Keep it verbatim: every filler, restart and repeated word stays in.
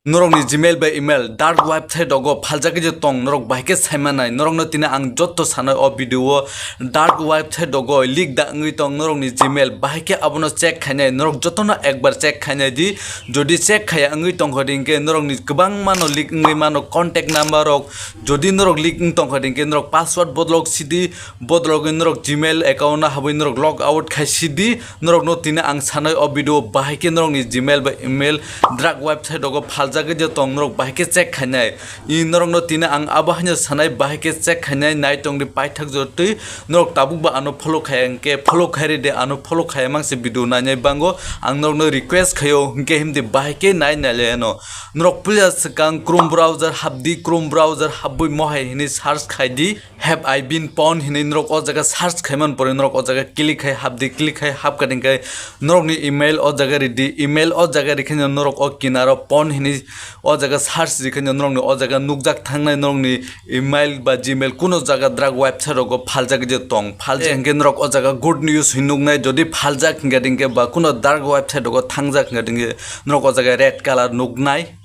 Norokni Gmail bai email dark website rogo phaljagwi je tong, norok bahai khe saimanai. Norokno tini ang jotto sanai o video o, dark website rogo leak da wngwi tong norokni Gmail, bahai khe abono check khainai. Norok jotono ekbar check khainai di, jodi check khaiya wngwi tongkha hwnkhe norokni kwbangmano leak wngwi mano, contact number rok. Jodi norok leak wng tongkha hwnkhe norok password bodolok sidi, bodologwi norok Gmail account no habwi norok log out khai sidi. Norokno tini ang sanai o video, bahai khe norokni Gmail bai email dark website rogo phaljagwi je tong, norok bahai khe check khainai. I norokno tini ang abo haino sanai, bahai khe check khainai, nai tongdi paithak jotwi. Norok tabuk ba ano follow khaiya hwnkhe follow khairidi, ano follow khaiya mangse video nainai bango. Ang norokno request khaio, hwnkhe himdi bahai khe nai nailaiano. Norok puila swkang Chrome browser habdi, Chrome browser habwi mohai hini search khaidi. Have I been pwned hinwi norok o jaga search khaiman pore norok o jaga click khai habdi, click khai habkha hwnkhe norokni email o jaga ridi, email o jaga rikhe norok o kinaro pwned hinwi o jaga search rikhe norokni o jaga nukjak thangnai, norokni email ba Gmail kuno jaga dark website rogo phaljak je tong. Phaljak hwnkhe norok o jaga good news hinwi nuknai, jodi phaljak hwnkhe hwnkhe ba kuno dark website rogo thangjak hwnkhe hwnkhe norok o jaga red color nuknai.